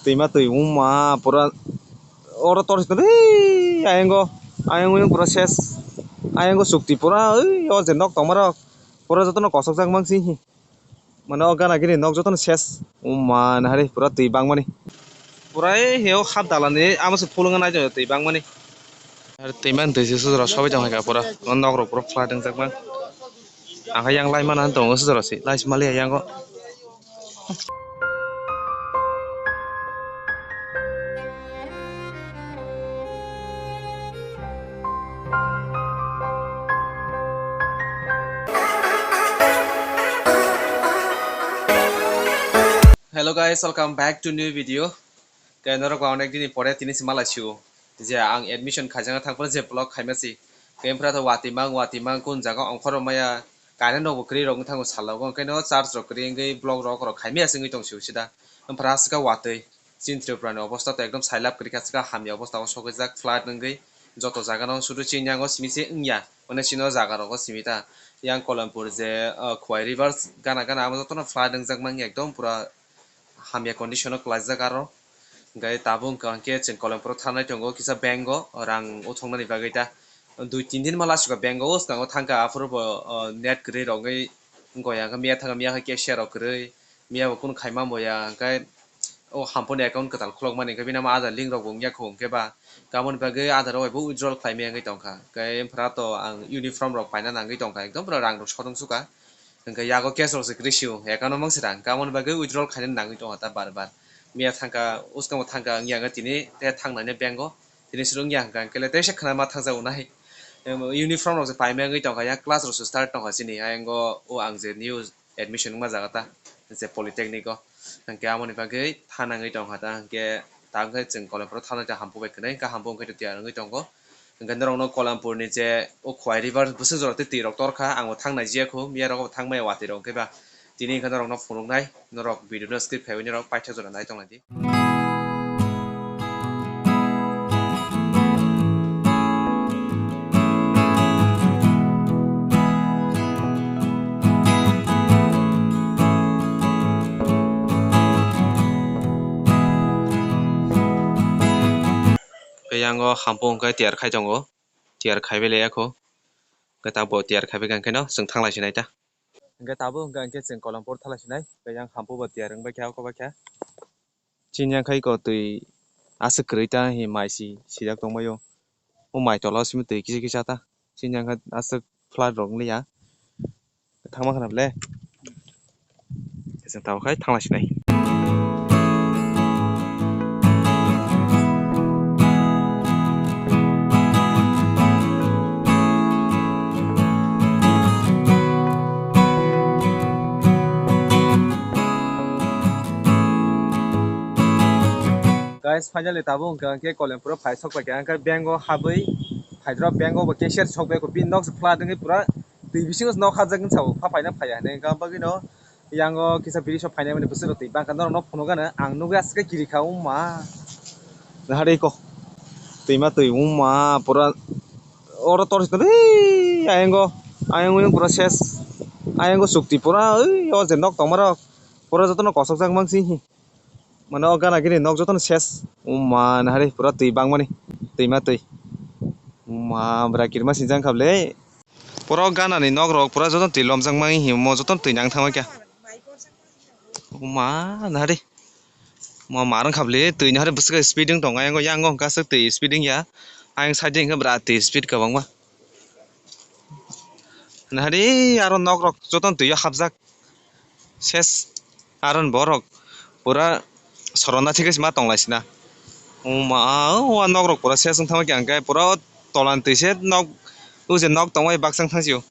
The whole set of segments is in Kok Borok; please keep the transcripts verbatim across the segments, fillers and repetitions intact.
Twima twi wngma pura oro torch tong, ei, ayango, ayango, ayang pura ses, ayango chukti pura, ei, o je nok tongma rok pura jotono kosokjak mang si, mane o gana gini nok jotono ses, wngma nahari pura twi bangmani, pura ei, he o hap dalani amo se phulung nai twi bangmani. Ar twi man twi se sujura sobai tong hai ka pura, o nok rok pura flood wngjak mang. Ang khe yang lai mana tongo sujura se, lai se mali yang o. Hello guys, welcome back to new video. Khe norok ba onek dini pore tini se malai sio je ang admission khaijana thangphano je vlog khaima si. Khe emphra to watwi mang, watwi mang kun jaga ongkhor rok maya, current rok bo kwrwi rok wng thango salo. Hwnkhe no charge rok kwrwi wngwi vlog rok rok khaimaya se wngwi tong sio sida. Emphra aswk khe watwi. Chini Tripura ni obostha to ekdom sailap kwrwi kha, swkang hamya obostha o sogwi jak, flood wngwi joto jaga no sudu chini yango simi se wngya, mane chini o jaga rogo simi ta. Yang Kolampur je, uh, Khowai Rivers gana gana amo jotono flood wngjak manya, ekdom pura hamya condition o kwlaijak aro. Hwnkhe tabuk hwnkha hwnkhe chwng Kolampur o thangnai tongo kisa bank o rang uthoknani bagwi ta. Dui tin din ma last o bank o swkango thangkha, aphuru bo, uh, net kwrwi rok wngwi wngkha, hwnkhe miya thangkha, miya khe cashier rok kwrwi. Miya bo kunu khaima bo ya, hwnkhe o Hamponi account kwtal khulokmani, hwnkhe bini amo Aadhaar link rok bo wngya kho, hwnkhe ba tamoni bagwi Aadhaar o bai bo withdrawal khlaimaya wngwi tongkha. Hwnkhe emphra to ang uniform rok paina nangwi tongkha, ekdom pura rang rok sodong sukha. Hwnkhe yago cash rok se kwrwi sio, account o mangse rang, tamoni bagwi withdrawal khaina nangwi tongkha ta bar bar. Miya thangkha, uskango thangkha wngya, hwnkhe tini tei thangnani bank o, tini se wngya hwnkha, hwnkhe le teisa khna ma thangjago nai. Em, uniform rok se paimaya wngwi tongkha, ya class rok se start tongkha chini, ayang o, o ang je new admission wngma jaga ta, je polytechnic o. Hwnkhe amoni bagwi thanangwi tongkha ta, hwnkhe ta wngkhe chwng Kolampur o thanai ta hampu bai kwrwi, hwnkhe hampu wngkhe tiyar wngwi tongo. Hwnkhe norokno Kolampur ni je o Khowai River bwswk jora tei twi rok torkha, ang bo thang nai jiyakho, miya rogo bo thangmaya watwi rok, hwnkhe ba tini hwnkhe norokno phunuknai, norok video no skip khaiwi norok paithak jora nai tonglaidi. Khe yang o hampu hwnkhe tiyar khai tongo, tiyar khaibai laiya kho, khe tabuk tiyar khaibai kha, hwnkhe no chwng thanglai sinai ta. Hwnkhe tabuk hwnkha hwnkhe chwng Kolampur thalai sinai, khe yang hampu bo tiyar wngbai kha, oko bai kha. Chini yang khai ko twi aswk kwrwi ta hi mai si sijak tongbaio. O mai tola o simi twi kisa kisa ta. Chini yang khai aswk flood rok wng liya. Thangma khna ble. Chwng tabuk khai thanglai sinai. Guys, finally tabuk hwnkha hwnkhe Kolampur o phai sok paikha, hwnkhe bank o habwi phaidrop, bank o bo cashier sok bai kho, bini nok se flood wngwi pura twi bisingo se nok hapjak wngsa o, pha phaina phaiya hinwi hwnkha, bagwino yang o kisa bridge o phainai mani bwswk rok twi bangkha, norok no phunukgano ang nugwi aswk khe kirikha, wngma. Nahari ko twima twi wngma pura oro torch tong, ei, ayango, ayango pura ses, ayango chukti pura, ei, o je nok tongma rok pura jotono kosokjak mang si hi. Mane o gana gini nok jotono ses. Uma nahari pura twi bangmani. Twima twi. Uma bwra kirima sinjang kha ble. Pura o gana ni nok rok pura jotono twi lomjak mani himo jotono twi nang thangma kya. Uma nahari. Mo marang kha ble twi nahari bwswk speed wng tongo. Ayang o yang o hwnkha swk twi speed wng ya. Ayang side hwnkha bwra twi speed kwbangma. Nahari aro nok rok jotono twi o hapjak. Ses aron borok pura sorona thik ma tong lai sina. Uma o nok rok pura ses wng thangma khe ang khe pura o tola ni twi se nok o je nok tong bai baksa wng thang sio.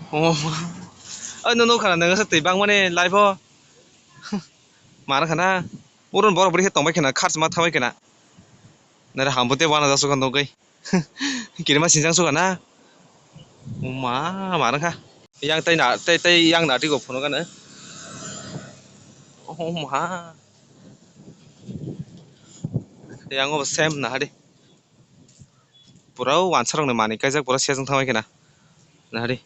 O no no khana nang twi bang mani live o. Mar khana uron borok bwrwi khe tong bai khana khar ma thang bai khana. Nare hambo te wana jasu kha nugwi. Kirima sinjang suka na. Uma, mana kha. Yang tai na, tai, tai yang na tiko phono kana. Uma. Yang o sem na hadi. Pura o wansa rok ni mani kaijak pura sejong thangbai khana. Na hadi.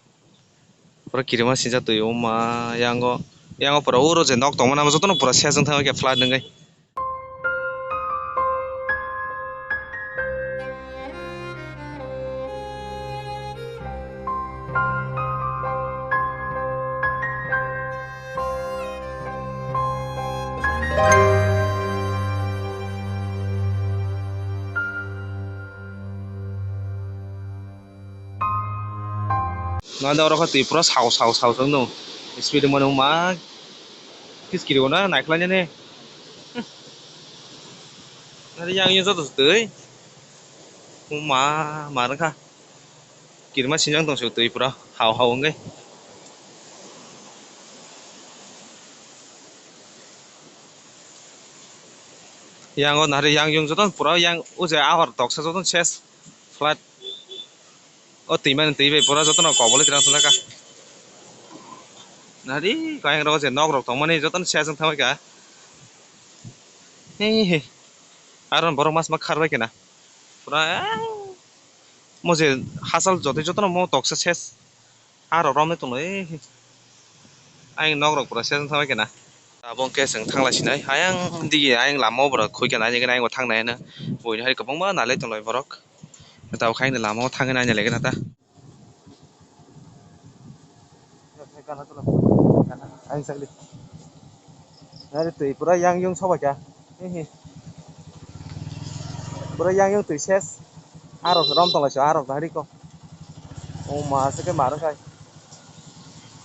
Pura kirima sinjak twi uma yang o. Yang o pura uro je nok tongma namo jotono pura sejong thangbai khe flood nungwi. Nang oro khe twi pura sao sao sao wng tong. Speed mano ma kiskiri o na naikhwlai nani. Nari yang yang joto twi. Ma ma rwkha. Kirima sinjang tong se twi pura hao hao wngwi. Yang o nari yang yung joto pura yang o je ahor toksa joto ses flat. O twi mani twi bai pura jotono kobol tirang thangkha. Nari kayang rok je nok rok tongmani jotono se aswk thangbai kha. He he. Aro borok mas ma kharbai khe na. Pura mo je hachal jotoi jotono mo toksa ses. Aro romwi tonglo he he. Ayang nok rok pura se aswk thangbai khe na. Abo hwnkhe chwng thanglai sinai. Ayang digi ayang lama o borok khuikhe nainaikheno ayang bo thangnai hino. Buini hai kwbangma nailai tonglai borok. Tabuk hai lama o thangwi naina legena ta. Ayang sakli. Nari twi pura yang yung sobai kha. Hihi. Pura yang yung twi ses. Arok rom tonglaisio, arok nari ko. O ma se ke maro kai.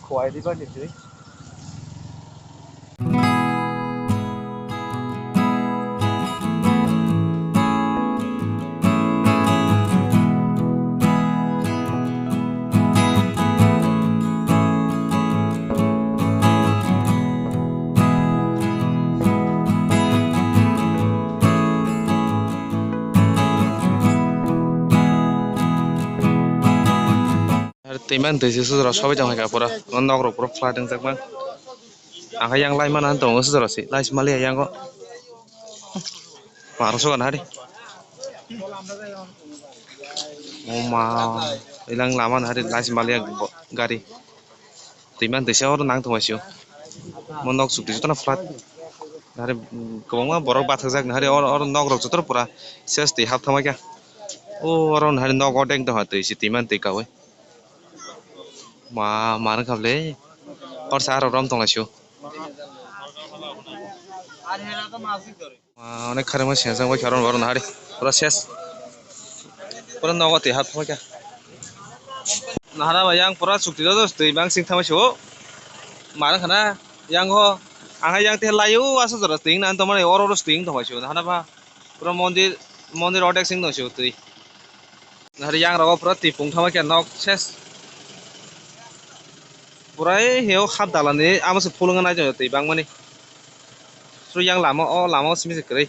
Khowai ribar ni twi. Twi man twi se sujura sobai tong hai kha pura. O nok rok pura flat wngjakma. Ang khe yang lai mana tongo sujura se. Lai se maliya yang o. Maro sogan hari. O ma. Ilang lama hari lai se maliya gari. Twi man twi se oro nang tongma sio. Mo nok chukti jotono flat. Hari kwbangma borok bathajak hari oro oro nok rok joto pura ses twi hap thangbai kha. O oro hari nok ordek dongha twi se twi man twi kawi. Ma, ma rwngkha bwle. Hor sa rok rom tonglaisio. Ma, onek kharima sinajak bai khe oro, oro nahari. Pura ses. Pura nogo twi hap thangkha. Nahara bai yang pura chukti joto twi bang sing thangbai sio. Ma rwngkha na yang ho. Ang hai yang twi laio asa jora twi wngna tongmani oro oro twi wng tongbai sio. Nahara ba. Pura mondir, mondir ordek sing tong sio twi. Nahari yang rogo pura twi pung thangma khe nok ses. Pura heo hap dalani amo se phulung nai twi bangmani. Pura yang lama o lama o simi se kwrwi.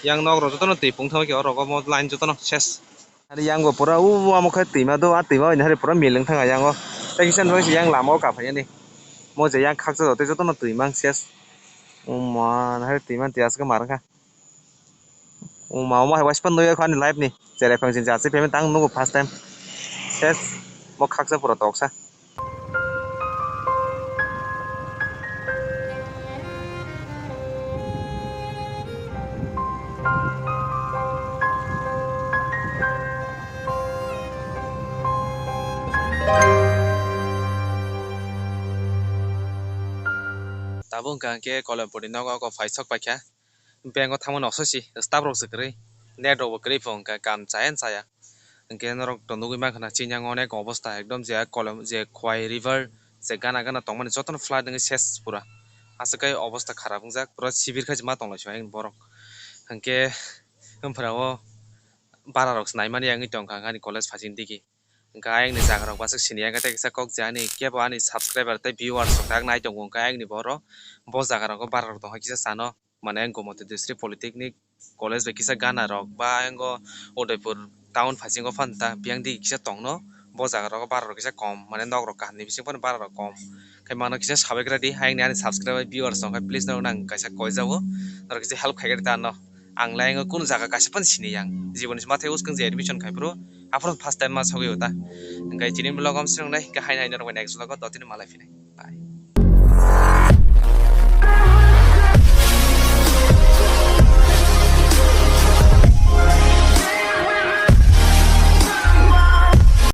Yang nok rok jotono twi pung thangma khe o rogo mo line jotono ses. Nahari yang bo pura u amo khe twima do a twima bai nahari pura milwng thang yang o. Tei kisa nahari yang lama o kaphai yani. Mo je yang khaksa joto jotono twi mang ses. O ma nahari twi man twi aswk ma rwkha. O ma, omo hai waisa phano nugwi ani life ni cherai phang chini jachi payment tang nugo first time. Ses, mo khaksa pura toksa. Tabuk hwnkha hwnkhe Koilampur ni nogo oko phai sok paikha. Bank o thangmani noksa si staff rok se kwrwi, net rok bo kwrwi pho hwnkha kam chaya chaya. Hwnkhe norok to nugwi mankha na chini yang onek obostha ekdom je kolom je Khowai river je gana gana tongmani jotono flood wngwi ses pura. Aswk khe obostha kharap wngjak, pura sibir khai se ma tonglaisio ayang borok. Hwnkhe bwphra o bara rok se naimani wngwi tongkha ani college phaichini digi. Hwnkhe ayang ni jaga rok bwswk sini ya khe tei kisa kok je ani kebo ani subscriber tei viewers rok tak nai tongo hwnkhe ayang ni bo oro bo jaga rogo bara rok tongkha kisa sano. Mane Gomoti District Polytechnic College bai kisa gana rok ba engo Udaipur town phaisingo phano ta biyang di kisa tongno, bo jaga rogo bara rok kisa kom, mane nok rok kaham ni bising phano bara rok kom. Khai mano kisa sabai gra di, hayung ni ani subscriber viewers rok khe please norok nang kaisa koi jago, norok kisa help khai gra di ano. Ang lai engo kunu jaga kaisa phano sini yang, jibon ni mathai uskang je admission khai phuru aphuru first time ma sogwi o ta. Hingkai chini vlog om swngnai, hingkai haino haino norok bai next vlog o totino malai phinai. Bye.